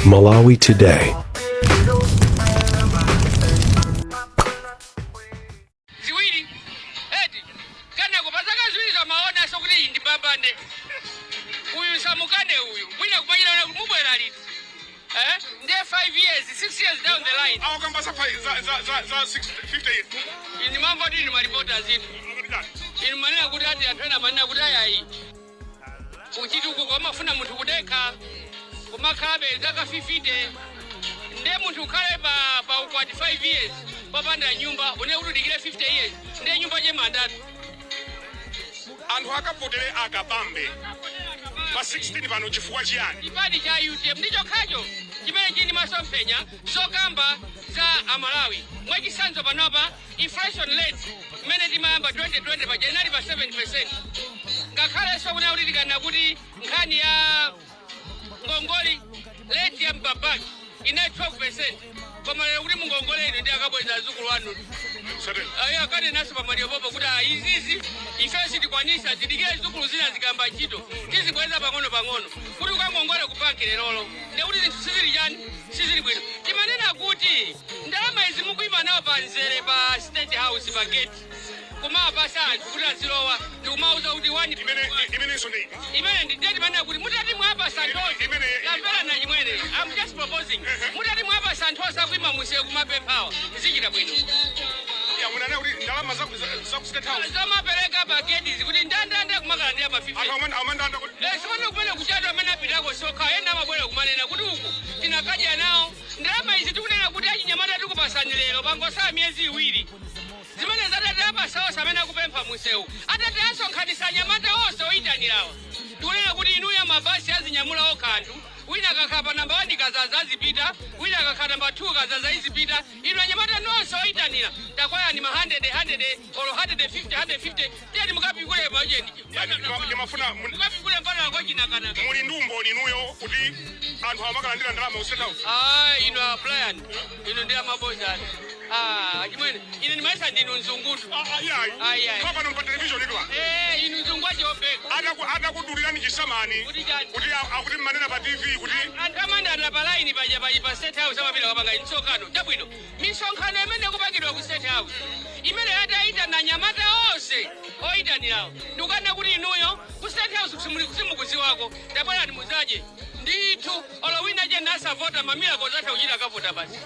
Malawi Today. Ziwiri eti kanako pazaka 2 zamaona kuti iyi ndi mbambande, uyu samukane uyu, mwina kumachita kuti mubwera liti, eh? Ndiye 5 years, 6 years down the line. Awakamba za 650 years. Inu mamva kuti inu malipota azithu, inu manena kuti ati anthu ena manena kuti ayayi, kuchitukuko amafuna munthu kudekha kumakhalabe zaka 50. Nde munthu ukhale pa ukwati 5 years popanda nyumba, une kuti udikire 50 years, nde nyumba chemandatu. Anthu akavotere Akabambe pa 16 pano chifukwa chiyani? Chipani cha UTM ndi chokhacho chimene chili masomphenya zokamba za Amalawi. Mwachitsanzo, panopa inflation rate imene timayamba 2020 paja inali pa 7. Ngakhalenso kuna kuti tikana kuti nkhani ya ngongole, rate ya m'mabanki inali 12, koma lero kuti mungongole ino ndi akabweza azukulu anu. Sateni. Ayi, akanenaso pamaliro popo kuti ah, izizi ife sitikwanisa, zidikire zukulu zina zikamba ntchito tizibweza pang'ono pang'ono. Kuti ukangongole ku banki lerolo, ndekuti zinthu sizili chani, sizili bwino. Timanena kuti ndalama izi mukuyima nawo pa mzere pa State House pa gate kumapasa anthu kuti azilowa, ndikumauza kuti wani. Imenenso ndi Imene ndiye timanena kuti mutati mwapasa anthu onse tamvera na chimwene, I'm just proposing, mutati mwapasa anthu onse akuima musiye kumapemphawa, zichita bwino. Ya, munanena kuti ndalama za ku State House zomapereka pa gate kuti ndandande kumakhala ndi ama 50. Anthu amandanda kuti Eh, simene kumene kuchatu amene apitako sokha, ena amabwera kumanena kuti uku tinakadya nawo ndalama izi. Tikunena kuti achinyamata tikupasani lero, pangosala miyezi 2. Zimene zatati apasa onse amene akupempha munsewu, atati asonkhanisa anyamata onse oyitanirawa, tikunena kuti inuyo mabasi azinyamula okha anthu. Wina akakhala pa namba 1 kazaza azipita, wina akakhala namba 2 kazaza izipita. Inu anyamata nonse oyitanira, takwayani ma 100 100 olo 150 150, tiyeni mukapikule pacheni. Ndimafuna mukapikule mpana kwachinakanaka. Muli ndi umboni inuyo kuti anthu amakalandira ndalama ku State House? Ah, inu a Brian, inu ndi amaboza anu. Ah, achimwene, ine ndimaisa ndinu mzungutu. Iyayi. Ayi, ayi. Pano pa television itwa. Eh, inu mzungu achiopeka. Atakudulirani chisamani. Kuti chani? Kuti akuti mmanena pa TV kuti Anthu amandana pa line paja pa State House amapita kapanga msonkhano. Chabwino, misonkhano imene kupangidwa ku State House imene atayitana anyamata onse oyitanirawo, ndikukana kuti inuyo ku State House simukuziwako, tabwerani muzaje ndithu. Olo wina je nasavota, ma miracles atha kuchita, akavota basi.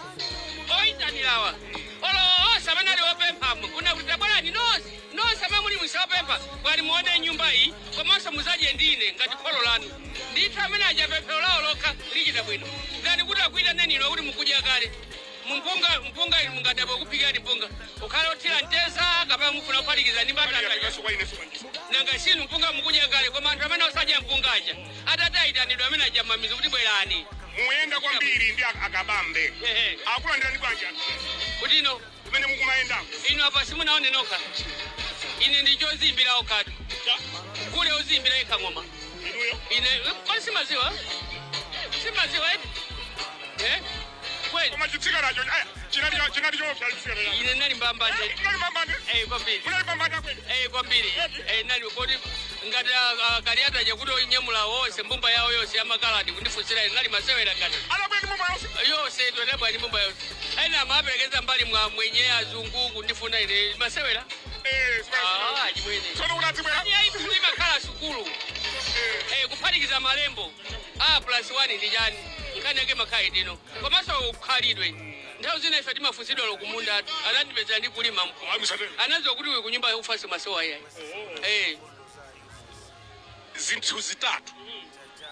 Oyitanirawa olo onse amene ali opemphamo, kuna kuti tabwerani nonse nonse amene muli musapempha, bwani muone nyumba iyi, komanso muzadye ndine ngati kholo lanu. Ndithu amene aja pemphero lawo lokha lichita bwino ngati kuti akuyitaneni inu kuti mukudya kale mumpunga. Mpunga inu mungadabwa kuphikirani mpunga ukhale othira mteza kapena mufuna kuphatikiza ndi mbatata. Yapikaso kwa ine simanji. Nanga sinu mpunga mukudya kale, koma anthu amene osadya mpunga aja atati ayitanidwa amene aja mamizi kuti bwerani. Muyenda kwambiri ndi Akabambe. Ehe. Akulandirani bwanji anthu Kuti ino kumene mukumayendako? Inu apa simunaone nokha, ine ndi chozimbira okhatu kule uzimbira ikha ng'oma. Inuyo? Ine kwani simaziwa, simaziwa eti, eh, kweli. Koma chitsikanacho aya chinali choopsa chitsikana chacho. Ine nali mbambande. Munali mbambande? Eh, kwambiri. Munali mbambande akwene? Eh, kwambiri. Eh, nali kodi ngati kaliata chakuti onyamula wonse mbumba yawo yonse yamakaladi kundifunsira ine, nali masewera ngati Adakwera ndi mbumba yonse? Yonse tonabwa ndi mbumba yonse, ena amaperekeza mbali mwa mwenye azungu kundifuna ine, masewera. Eh. Ah, chimwene. Tsono kuti azibwera Imakhala sukulu, eh, kuphatikiza malembo a plus 1 ndi chani, nkhani yake makhala itino. Komanso ukhalidwe, nthawi zina ife timafunsidwa lokumunda, anandipezera ndi kulima. Musatero. Anadziwa kuti uyu kunyumba ufasi masewa iyayi, eh. Zinthu zitatu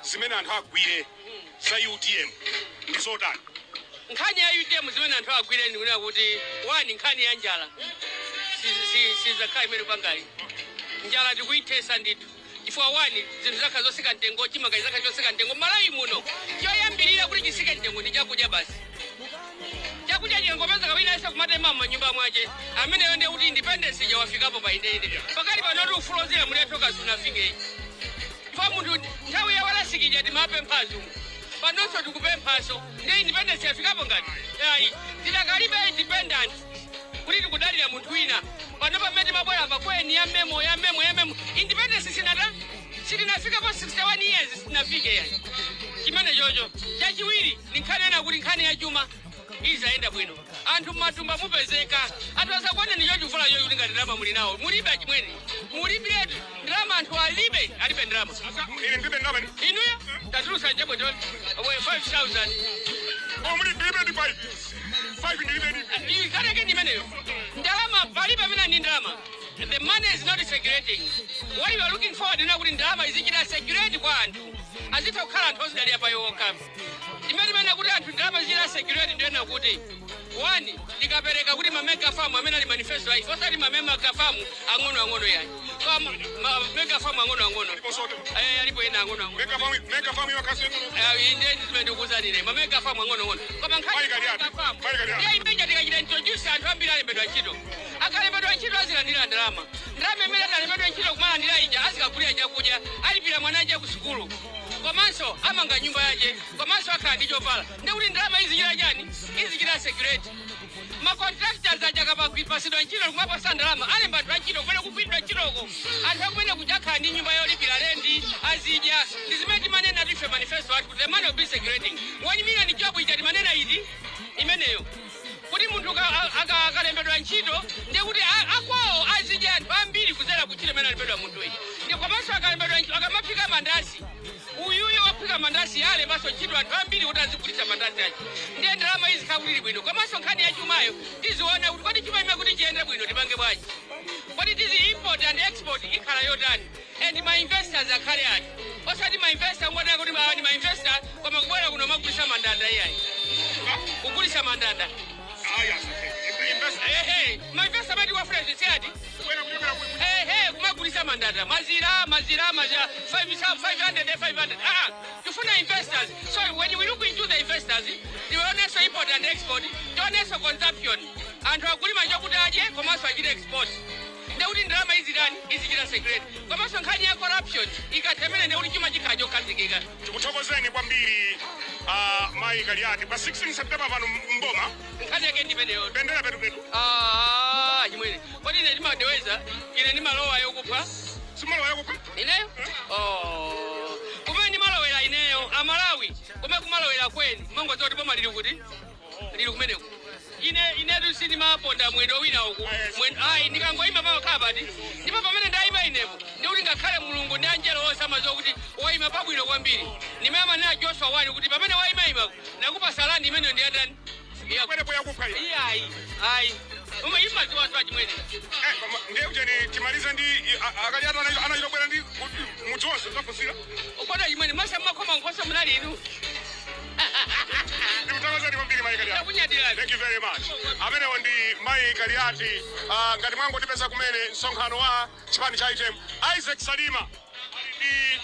zimene anthu agwire za UTM ndi zotani? Nkhani ya UTM zimene anthu agwire ndikunena kuti one, nkhani ya njala sizakhala imene pangali njala tikuyithesa ndithu, chifukwa one, zinthu zakhala zosika mtengo, chimanga zakhala chosika mtengo Malawi muno. Choyambirira kuti chisike mtengo ndi chakudya basi. Chakudya chingopeza kawina ese kumatema m'manyumba mwache, ameneyo ndiye kuti independence ija wafikapo pa indeinde. Pakali panoti ufulu ozira mulethoka sunafike, chifukwa munthu nthawi ya walasikija timapempha azungu, panonso tikupemphaso. Ndi independence yafikapo ngati ayi, tidakalibe independence kuti tikudalira munthu wina. Pano pamene timabwera pakweni ya memo ya memo ya memo, independence sinata, sitinafikapo 61 years, sitinafike yani chimene. Chocho chachiwiri ni nkhani ena kuti nkhani ya chuma izayenda bwino, anthu mmatumba mupezeka. Anthu asakuone ndicho chifula chocho kuti ngati ndalama muli nawo. Mulibe achimwene, mulibiretu ndalama. Anthu alibe, alibe ndalama. Ine ndilibe ndalama. Inuyo tatulusa chabwino 5000. Oh, muli ndilibe ndi 5 5, ndilibe ndi. Ikaleke ndimeneyo. Ndalama palibe amene ndi ndalama. The money is not circulating. What you are looking forward na kuti ndalama izichita circulate kwa anthu, azitha kukhala anthu ozidalira pa yokha. Imene imene kuti anthu ndalama zichita circulate, ndiyena kuti one, tikapereka kuti ma mega farm amene ali manifesto aife, osati ma mega farm ang'ono ang'ono yani, koma ma mega farm ang'ono ang'ono. Eh, alipo ena ang'ono ang'ono. Mega farm, mega farm yakasi. Inde, zimene ndikukuuzanire, ma mega farm ang'ono ang'ono, koma nkhani Mayi Kaliati, mega farm Mayi Kaliati. iya imeja tikachita introduce, anthu ambiri alembedwa ntchito. Akalembedwa ntchito azilandira ndalama. Ndalama imene analembedwa ntchito kumalandira ija, azikagulira chakudya, alipira mwana aje ku sukulu, komanso amanga nyumba yache, komanso akhala ndi chovala. Ndikuti ndalama izichita chani? Izichita circulate. Ma contractors aja akapasidwa ntchito kumapasa ndalama, alemba anthu antchito kumene kugwiridwa ntchitoko. Anthu akumene kuchakhala ndi nyumba yolipira lendi, azidya. Ndi zimene timanena tife manifesto athu, kuti the money will be circulating. 1 million job ija timanena iti imeneyo, kuti munthu akalembedwa ntchito, ndiye kuti akwawo azidya anthu ambiri kuzera kuntchito imene alembedwa munthuyi. Ndi komanso akalembedwa ntchito, akamaphika mandasi, uyuyo waphika mandasi alembanso ntchito anthu ambiri kuti azigulitsa mandasi aja. Ndiye ndalama izi zikhala bwino. Komanso nkhani ya chumayo tiziona kuti kodi chuma ime kuti chiyende bwino tipange bwanji? Kodi tizi import and export ikhala yotani? And ma investors akhale ati? Osati ma investor ungonena kuti awa ndi ma investor, koma kubwera kuno magulisa mandanda. Iyayi, kugulisa mandanda. Aya, invest. Ehe, ma investor amati wafuna zisiati. Kubwera kuchokera ku Ehe, kumagulisa mandanda, mazira, mazira, mazira, 500, 500. Ah, tifuna investors. So when we look into the investors, tionenso import and export, tionenso consumption. Anthu akulima chokuti adye komanso achite export. Ndekuti ndalama izitani? Izichita circulate. Komanso nkhani ya corruption ikathemene, ndekuti chuma chikhala chokhazikika. Tikuthokozeni kwambiri, Mayi Kaliati. Pa 16 September pano mboma. Nkhani yake ndimeneyo. Bendera petupetu. Ah, chimwene, kodi ine ndimadeweza? Ine ndimalowa yokupha. Simalowa yakupha. Ineyo, oh, kumene ndimalowera ineyo, Amalawi, kumene kumalowera kweni mongodziwa kuti boma lili kuti lili kumeneko. Ine inetu sindimaponda mwendo wina uku mwendo ayi. Ndikangoyima pamakhala pati, ndipo pamene ndayima inepo, ndikuti ngakhale Mulungu ndi anjelo onse amadziwa kuti wayima pabwino kwambiri. Ndimene amanena Joshua 1 kuti pamene wayimayima nakupasa land imeneyo ndiyatani? Kwenepo yakupha iyi. Iyayi, ayi, uma imadziwa zwa chimwene. Eh, koma ndiye kuti timalize ndi aKaliati anachitobwera ndi mudzi wonse zafunsira. Ukoda chimwene, masa mmakhoma nkhosa munali inu. Ndikuthokozeni kwambiri, Mayi Kaliati. Takunyadirani. Thank you very much. Amenewo ndi Mayi Kaliati. Ngati mwangotipeza kumene, msonkhano wa chipani cha UTM, Isaac Salima ali ndi